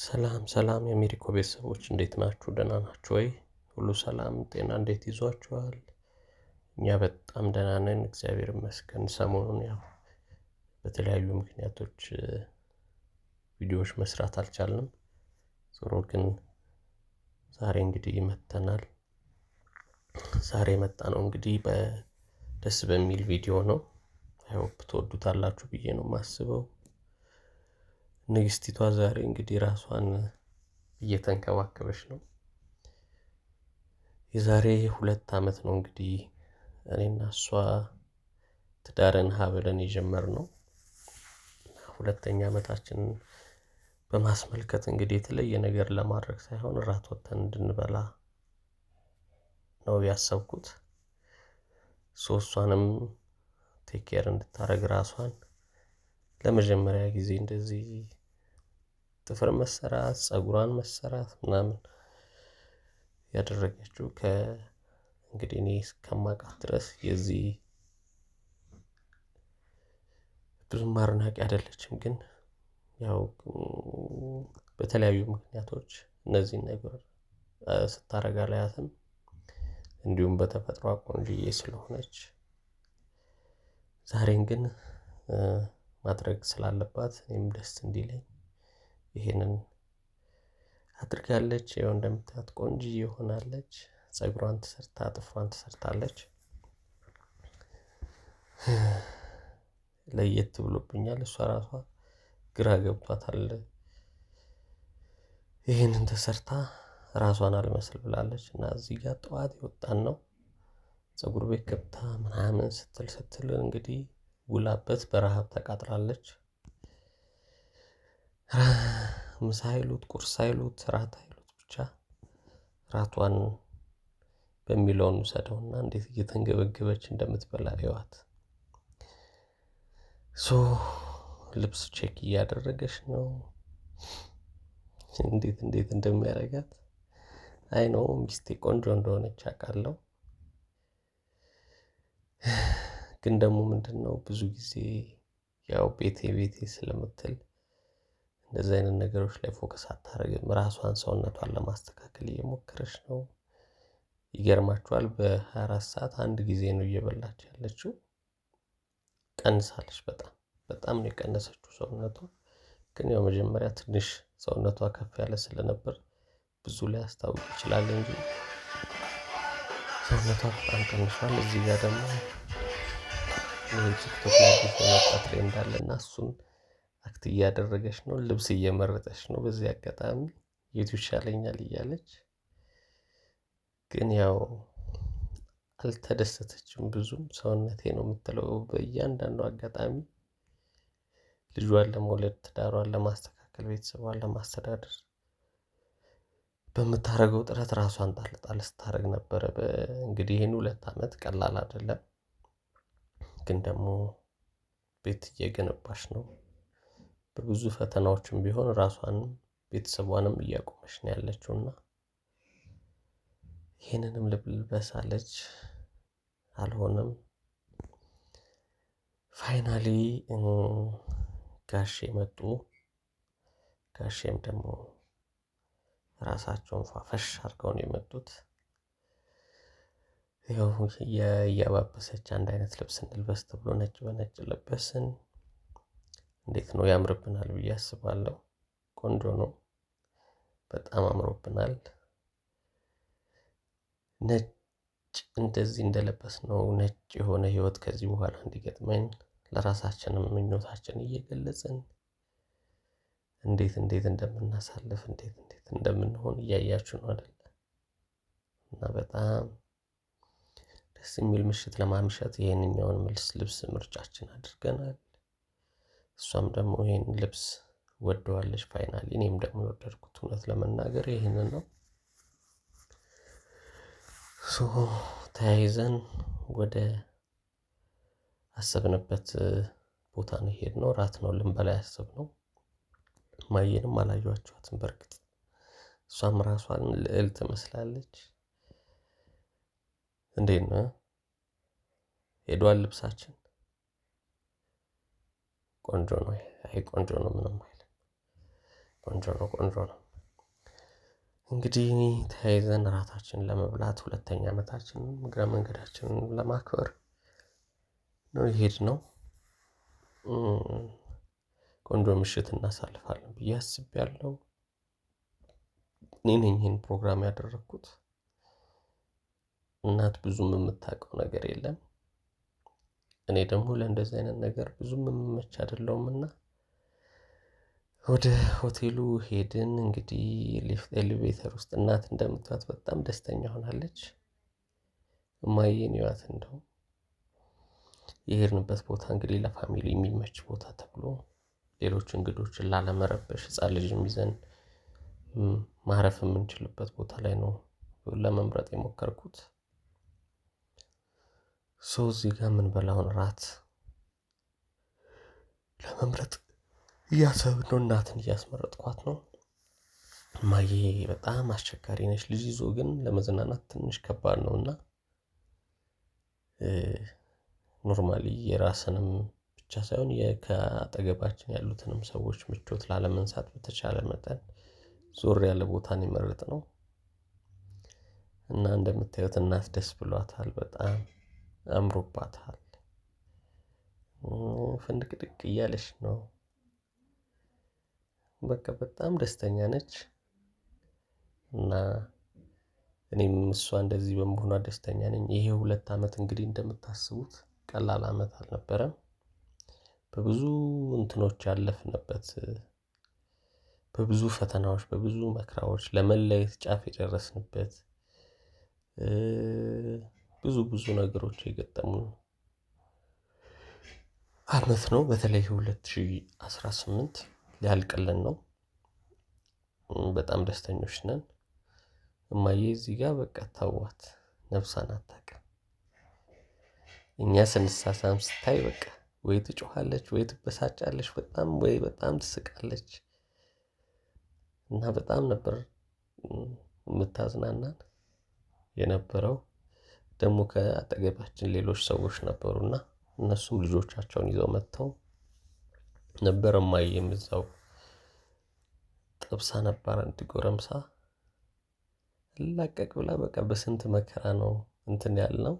ሰላም ሰላም የሚሪኮ ቤተሰቦች እንዴት ናችሁ? ደህና ናችሁ ወይ? ሁሉ ሰላም ጤና እንዴት ይዟችኋል? እኛ በጣም ደህና ነን፣ እግዚአብሔር ይመስገን። ሰሞኑን ያው በተለያዩ ምክንያቶች ቪዲዮዎች መስራት አልቻልንም። ዞሮ ግን ዛሬ እንግዲህ መተናል። ዛሬ የመጣ ነው እንግዲህ በደስ በሚል ቪዲዮ ነው። I hope ትወዱታላችሁ ብዬ ነው የማስበው። ንግስቲቷ ዛሬ እንግዲህ ራሷን እየተንከባከበች ነው። የዛሬ 2 ዓመት ነው እንግዲህ እኔና እሷ ትዳርን ሀ ብለን የጀመርነው። ሁለተኛ ዓመታችንን በማስመልከት እንግዲህ የተለየ ነገር ለማድረግ ሳይሆን እራት ወጥተን እንድንበላ ነው ያሰብኩት። So እሷንም take care እንድታደርግ፣ ራሷን ለመጀመሪያ ጊዜ እንደዚህ ጥፍር መሰራት፣ ፀጉሯን መሰራት ምናምን ያደረገችው ከእንግዲህ እኔ እስከማውቃት ድረስ የዚህ ብዙም አድናቂ አይደለችም። ግን ያው በተለያዩ ምክንያቶች እነዚህን ነገር ስታረግ አላያትም። እንዲሁም በተፈጥሯ ቆንጅዬ ስለሆነች ዛሬን ግን ማድረግ ስላለባት እኔም ደስ እንዲለኝ ይሄንን አድርጋለች። ይኸው እንደምታያት ቆንጅዬ ሆናለች። ፀጉሯን ተሰርታ ጥፍሯን ተሰርታለች። ለየት ብሎብኛል። እሷ ራሷ ግራ ገብቷታል። ይህንን ተሰርታ ራሷን አልመስል ብላለች። እና እዚህ ጋር ጠዋት የወጣን ነው፣ ፀጉር ቤት ገብታ ምናምን ስትል ስትል እንግዲህ ውላበት በረሃብ ተቃጥላለች። ምሳ አይሉት፣ ቁርስ አይሉት፣ ራት አይሉት፣ ብቻ ራቷን በሚለውን ውሰደውና እንዴት እየተንገበገበች እንደምትበላ እዩዋት። So ልብስ check እያደረገች ነው። እንዴት እንዴት እንደሚያደርጋት። I know ሚስቴ ቆንጆ እንደሆነች አውቃለሁ። ግን ደግሞ ምንድን ነው፣ ብዙ ጊዜ ያው ቤቴ ቤቴ ስለምትል እንደዚህ አይነት ነገሮች ላይ focus አታደርግም። ራሷን ሰውነቷን ለማስተካከል እየሞከረች ነው። ይገርማችኋል፣ በ24 ሰዓት አንድ ጊዜ ነው እየበላች ያለችው። ቀንሳለች። በጣም በጣም ነው የቀነሰችው ሰውነቷ። ግን ያው መጀመሪያ ትንሽ ሰውነቷ ከፍ ያለ ስለነበር ብዙ ሊያስታውቅ ይችላል እንጂ ሰውነቷ በጣም ቀንሷል። እዚህ ጋር ደግሞ ይሄ ቲክቶክ ላይ አዲስ የመጣ trend አለ እና እሱን act እያደረገች ነው። ልብስ እየመረጠች ነው። በዚህ አጋጣሚ የቱ ይሻለኛል እያለች፣ ግን ያው አልተደሰተችም ብዙም። ሰውነቴ ነው የምትለው በእያንዳንዱ አጋጣሚ። ልጇን ለመውለድ፣ ትዳሯን ለማስተካከል፣ ቤተሰቧን ለማስተዳደር በምታደርገው ጥረት ራሷን ጣል ጣል ስታደርግ ነበረ። እንግዲህ ይህን 2 ዓመት ቀላል አይደለም። ግን ደግሞ ቤት እየገነባች ነው። በብዙ ፈተናዎችም ቢሆን ራሷንም ቤተሰቧንም እያቆመች ነው ያለችው እና ይህንንም ልልበስ አለች፣ አልሆነም። Finally ጋሼ መጡ። ጋሼም ደግሞ ራሳቸውን ፏፈሽ አድርገው ነው የመጡት። ያው እያባበሰች አንድ አይነት ልብስ እንልበስ ተብሎ ነጭ በነጭ ለበስን። እንዴት ነው፣ ያምርብናል ብዬ አስባለሁ። ቆንጆ ነው፣ በጣም አምሮብናል። ነጭ እንደዚህ እንደለበስ ነው ነጭ የሆነ ህይወት ከዚህ በኋላ እንዲገጥመን ለራሳችንም ምኞታችን እየገለጽን እንዴት እንዴት እንደምናሳልፍ፣ እንዴት እንዴት እንደምንሆን እያያችሁ ነው አይደለ? እና በጣም ደስ የሚል ምሽት ለማምሸት ይሄንኛውን መልስ ልብስ ምርጫችን አድርገናል። እሷም ደግሞ ይሄን ልብስ ወደዋለች። Finally እኔም ደግሞ የወደድኩት እውነት ለመናገር ይህንን ነው። So ተያይዘን ወደ አሰብንበት ቦታ ነው የሄድነው። ራት ነው ልንበላ ያሰብነው። ማየንም አላየኋቸዋትም። በእርግጥ እሷም ራሷን ልዕል ትመስላለች። እንዴት ነው፣ ሄዷል ልብሳችን? ቆንጆ ነው። አይ ቆንጆ ነው፣ ምንም አይልም። ቆንጆ ነው፣ ቆንጆ ነው። እንግዲህ ተያይዘን እራታችንን ለመብላት ሁለተኛ ዓመታችንን እግረ መንገዳችንን ለማክበር ነው የሄድነው። ቆንጆ ምሽት እናሳልፋለን ብዬ አስቤያለሁ። እኔ ነኝ ይሄን ፕሮግራም ያደረኩት። እናት ብዙም የምታውቀው ነገር የለም። እኔ ደግሞ ለእንደዚህ አይነት ነገር ብዙም የምመች አይደለሁምና ወደ ሆቴሉ ሄድን። እንግዲህ lift elevator ውስጥ እናት እንደምታዩት በጣም ደስተኛ ሆናለች። እማዬን እዩዋት እንደው የሄድንበት ቦታ እንግዲህ ለ family የሚመች ቦታ ተብሎ ሌሎች እንግዶችን ላለመረበሽ ሕፃን ልጅም ይዘን ማረፍ የምንችልበት ቦታ ላይ ነው ለመምረጥ የሞከርኩት። So እዚህ ጋር የምንበላውን ራት ለመምረጥ እያሰብን ነው። እናትን እያስመረጥኳት ነው። እማዬ በጣም አስቸጋሪ ነች። ልጅ ይዞ ግን ለመዝናናት ትንሽ ከባድ ነው እና normally የራስንም ብቻ ሳይሆን ከአጠገባችን ያሉትንም ሰዎች ምቾት ላለመንሳት በተቻለ መጠን ዞር ያለ ቦታን የመረጥነው። እና እንደምታዩት እናት ደስ ብሏታል፣ በጣም አምሮባታል። ፍንድቅድቅ እያለች ነው። በቃ በጣም ደስተኛ ነች። እና እኔም እሷ እንደዚህ በመሆኗ ደስተኛ ነኝ። ይሄ 2 ዓመት እንግዲህ እንደምታስቡት ቀላል አመት አልነበረም። በብዙ እንትኖች ያለፍንበት፣ በብዙ ፈተናዎች፣ በብዙ መከራዎች ለመለየት ጫፍ የደረስንበት፣ ብዙ ብዙ ነገሮች የገጠሙን አመት ነው። በተለይ 2018 ሊያልቅልን ነው። በጣም ደስተኞች ነን። እማዬ እዚህ ጋር በቃ ተዋት፣ ነፍሷን አታውቅም። እኛ ስንሳሳም ስታይ በቃ ወይ ትጮኻለች ወይ ትበሳጫለች፣ በጣም ወይ በጣም ትስቃለች። እና በጣም ነበር የምታዝናናን የነበረው። ደግሞ ከአጠገባችን ሌሎች ሰዎች ነበሩና እነሱም ልጆቻቸውን ይዘው መጥተው ነበር። እማዬም እዛው ጠብሳ ነበር አንድ ጎረምሳ ላቀቅ ብላ በቃ በስንት መከራ ነው እንትን ያልነው።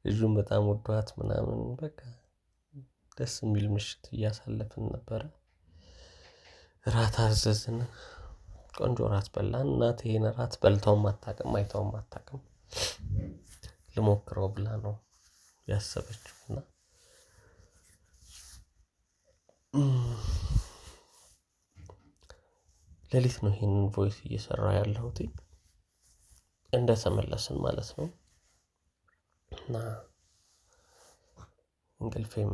ልጁን በጣም ወዷት ምናምን በቃ ደስ የሚል ምሽት እያሳለፍን ነበረ። እራት አዘዝን። ቆንጆ እራት በላን። እናቴ ይሄን እራት በልታውም አታውቅም፣ አይታውም አታውቅም። ልሞክረው ብላ ነው ያሰበችው። እና ሌሊት ነው ይሄንን voice እየሰራ ያለሁት እንደተመለስን ማለት ነው። እና እንቅልፌም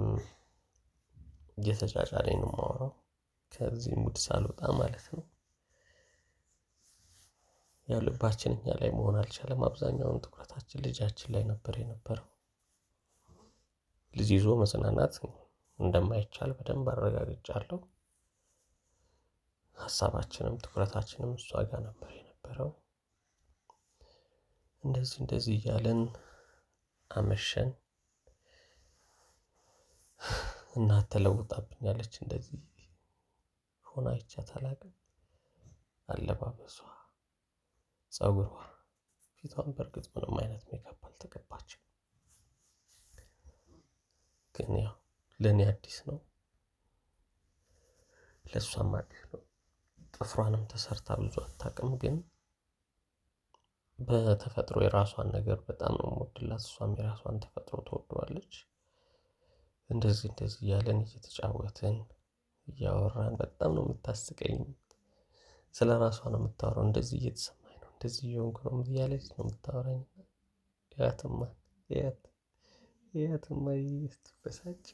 እየተጫጫነኝ ነው የማወራው ከዚህ mood ሳልወጣ ማለት ነው። ያው ልባችን እኛ ላይ መሆን አልቻለም። አብዛኛውን ትኩረታችን ልጃችን ላይ ነበር የነበረው። ልጅ ይዞ መዝናናት እንደማይቻል በደንብ አረጋግጫለሁ። ሀሳባችንም ትኩረታችንም እሷ ጋር ነበር የነበረው። እንደዚህ እንደዚህ እያልን አመሸን። እናት ተለውጣብኛለች። እንደዚህ ሆና አይቻት አላውቅም። አለባበሷ፣ ፀጉሯ፣ ፊቷን በእርግጥ ምንም አይነት ሜካፕ አልተቀባችም። ግን ያው ለእኔ አዲስ ነው፣ ለእሷም አዲስ ነው። ጥፍሯንም ተሰርታ ብዙ አታውቅም። ግን በተፈጥሮ የራሷን ነገር በጣም ነው የምወድላት። እሷም የራሷን ተፈጥሮ ትወደዋለች። እንደዚህ እንደዚህ እያለን እየተጫወትን እያወራን በጣም ነው የምታስቀኝ። ስለ ራሷ ነው የምታወራው። እንደዚህ እየተሰማኝ ነው፣ እንደዚህ እየሆንኩ ነው እያለች ነው የምታወራኝ። ያትማ ያት ያትማ ስትበሳጭ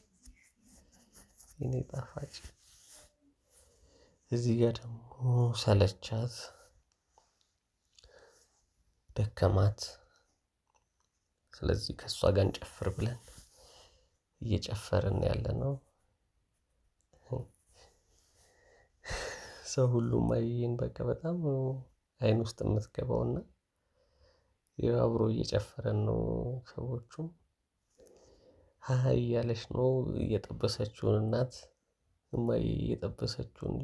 የኔ ጣፋጭ። እዚህ ጋር ደግሞ ሰለቻት፣ ደከማት። ስለዚህ ከእሷ ጋር እንጨፍር ብለን እየጨፈርን ያለ ነው። ሰው ሁሉም አየን በቃ በጣም አይን ውስጥ የምትገባውና ያው አብሮ እየጨፈረን ነው። ሰዎቹም ሀሀ እያለች ነው እየጠበሰችውን እናት እማዬ እየጠበሰችውን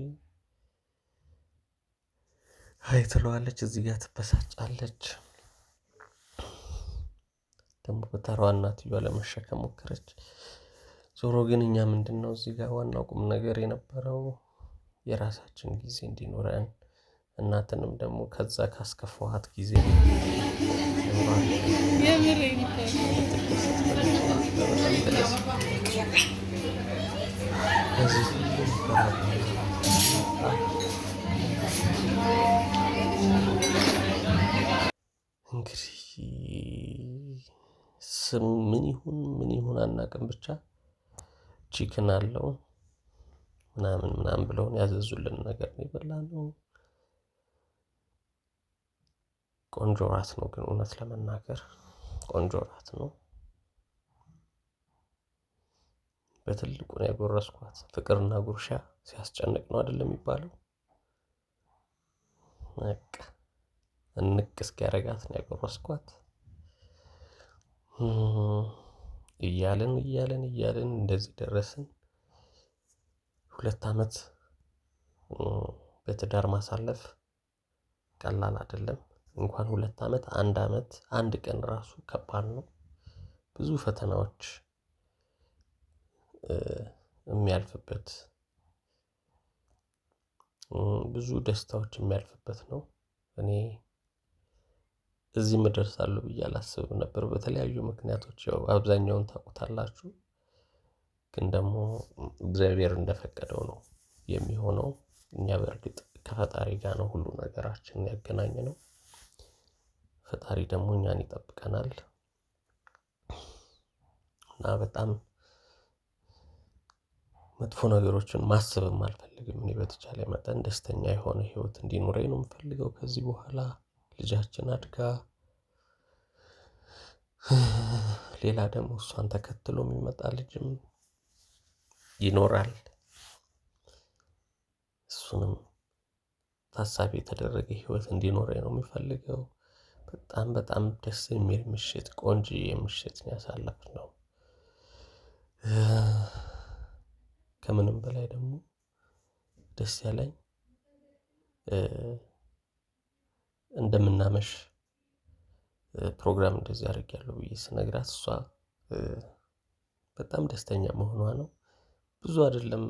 Hi ትለዋለች፣ እዚህ ጋር ትበሳጫለች። ደግሞ በተራዋ እናትየዋ ለመሸከም ሞከረች። ዞሮ ግን እኛ ምንድን ነው እዚህ ጋር ዋናው ቁም ነገር የነበረው የራሳችን ጊዜ እንዲኖረን፣ እናትንም ደግሞ ከዛ ካስከፋኋት ጊዜ እንድትደሰት ፈልጌ ነበር። በጣም ተደስታ ከዚህ ሁሉ መከራ በኋላ እንግዲህ ስሙ ምን ይሁን ምን ይሁን አናውቅም፣ ብቻ chicken አለው ምናምን ምናምን ብለውን ያዘዙልን ነገር ነው የበላነው። ቆንጆ ራት ነው ግን እውነት ለመናገር ቆንጆ ራት ነው። በትልቁ ነው ያጎረስኳት። ፍቅርና ጉርሻ ሲያስጨንቅ ነው አይደለም የሚባለው? በቃ እንቅ እስኪያደርጋት ነው ያጎረስኳት። እያልን እያልን እያልን እንደዚህ ደረስን። 2 ዓመት በትዳር ማሳለፍ ቀላል አይደለም። እንኳን 2 ዓመት፣ 1 ዓመት 1 ቀን ራሱ ከባድ ነው። ብዙ ፈተናዎች የሚያልፍበት፣ ብዙ ደስታዎች የሚያልፍበት ነው። እኔ እዚህም እደርሳለሁ ብዬ አላስብም ነበር። በተለያዩ ምክንያቶች ያው አብዛኛውን ታውቁታላችሁ። ግን ደግሞ እግዚአብሔር እንደፈቀደው ነው የሚሆነው። እኛ በእርግጥ ከፈጣሪ ጋር ነው ሁሉ ነገራችንን ያገናኘነው። ፈጣሪ ደግሞ እኛን ይጠብቀናል። እና በጣም መጥፎ ነገሮችን ማሰብም አልፈልግም። እኔ በተቻለ መጠን ደስተኛ የሆነ ህይወት እንዲኖረኝ ነው የምፈልገው። ከዚህ በኋላ ልጃችን አድጋ ሌላ ደግሞ እሷን ተከትሎ የሚመጣ ልጅም ይኖራል። እሱንም ታሳቢ የተደረገ ህይወት እንዲኖረኝ ነው የሚፈልገው። በጣም በጣም ደስ የሚል ምሽት፣ ቆንጆዬ ምሽት ነው ያሳለፍነው። ከምንም በላይ ደግሞ ደስ ያለኝ እንደምናመሽ ፕሮግራም እንደዚህ አድርጌያለሁ ብዬ ስነግራት እሷ በጣም ደስተኛ መሆኗ ነው። ብዙ አይደለም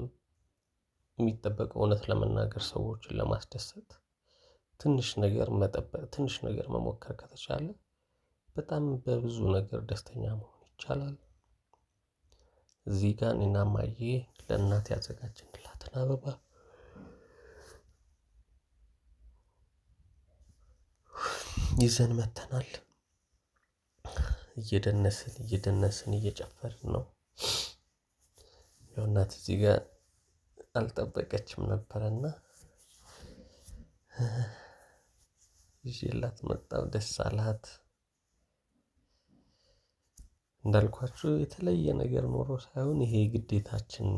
የሚጠበቀው እውነት ለመናገር ሰዎችን ለማስደሰት ትንሽ ነገር መጠበቅ፣ ትንሽ ነገር መሞከር ከተቻለ በጣም በብዙ ነገር ደስተኛ መሆን ይቻላል። እዚህ ጋር እኔና እማዬ ለእናት ያዘጋጀንላትን አበባ ይዘን መተናል። እየደነስን እየደነስን እየጨፈርን ነው። ያው እናት እዚህ ጋር አልጠበቀችም ነበረና ይዤላት መጣሁ። ደስ አላት። እንዳልኳችሁ የተለየ ነገር ኖሮ ሳይሆን ይሄ ግዴታችን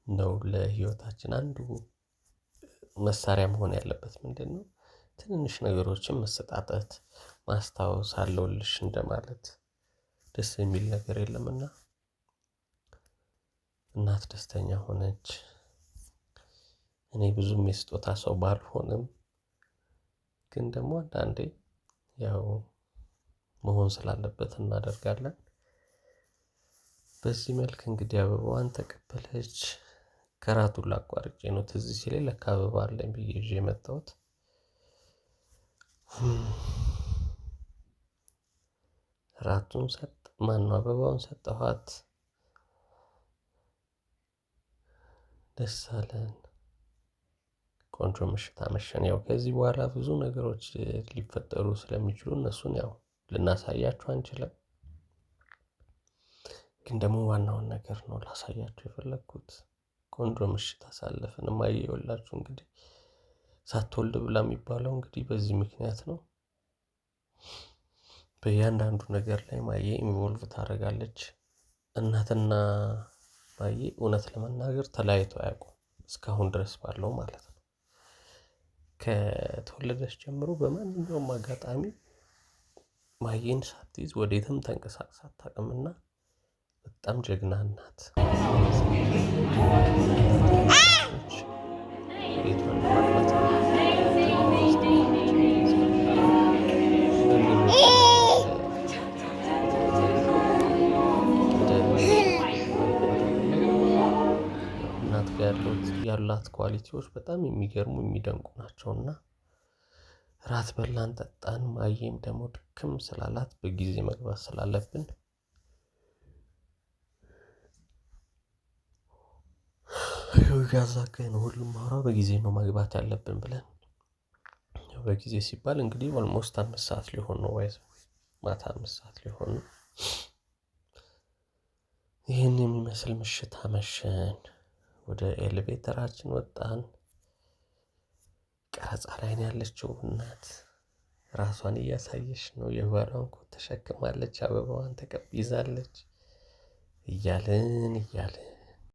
ነው። ለህይወታችን አንዱ መሳሪያ መሆን ያለበት ምንድን ነው? ትንንሽ ነገሮችን መሰጣጠት፣ ማስታወስ፣ አለሁልሽ እንደማለት ደስ የሚል ነገር የለምና እናት ደስተኛ ሆነች። እኔ ብዙም የስጦታ ሰው ባልሆንም ግን ደግሞ አንዳንዴ ያው መሆን ስላለበት እናደርጋለን። በዚህ መልክ እንግዲህ አበባዋን ተቀበለች። ከራቱን ላቋርጬ ነው ትዝ ሲለኝ ለካ አበባ አለኝ ብዬ ይዤ የመጣሁት። ራቱን ሰጥ ማነው አበባውን ሰጠኋት። ደስ አለን። ቆንጆ ምሽት አመሸን። ያው ከዚህ በኋላ ብዙ ነገሮች ሊፈጠሩ ስለሚችሉ እነሱን ያው ልናሳያችሁ አንችልም። ግን ደግሞ ዋናውን ነገር ነው ላሳያችሁ የፈለግኩት። ቆንጆ ምሽት አሳለፍን። እማዬ ይኸውላችሁ እንግዲህ ሳትወልድ ብላ የሚባለው እንግዲህ በዚህ ምክንያት ነው። በእያንዳንዱ ነገር ላይ ማዬ involve ታደርጋለች። እናትና ማዬ እውነት ለመናገር ተለያይቶ አያውቁም እስካሁን ድረስ ባለው ማለት ነው። ከተወለደች ጀምሮ በማንኛውም አጋጣሚ ማዬን ሳትይዝ ወዴትም ተንቀሳቅሳ አታውቅምና በጣም ጀግና እናት። ቤቷን ለማቅናት ነው። ያላት quality ዎች በጣም የሚገርሙ የሚደንቁ ናቸውና ራት በላን ጠጣን። ማየም ደግሞ ድክም ስላላት በጊዜ መግባት ስላለብን እያዛጋኝ ነው ሁሉም ማውራው፣ በጊዜ ነው መግባት ያለብን ብለን፣ በጊዜ ሲባል እንግዲህ almost 5 ሰዓት ሊሆን ነው፣ ወይ ማታ 5 ሰዓት ሊሆን ነው። ይህን የሚመስል ምሽት አመሸን። ወደ elevator ኣችን ወጣን። ቀረጻ ላይ ነው ያለችው እናት፣ ራሷን እያሳየች ነው። የባሏን ኮት ተሸክማለች፣ አበባዋን ተቀብይዛለች። እያልን እያልን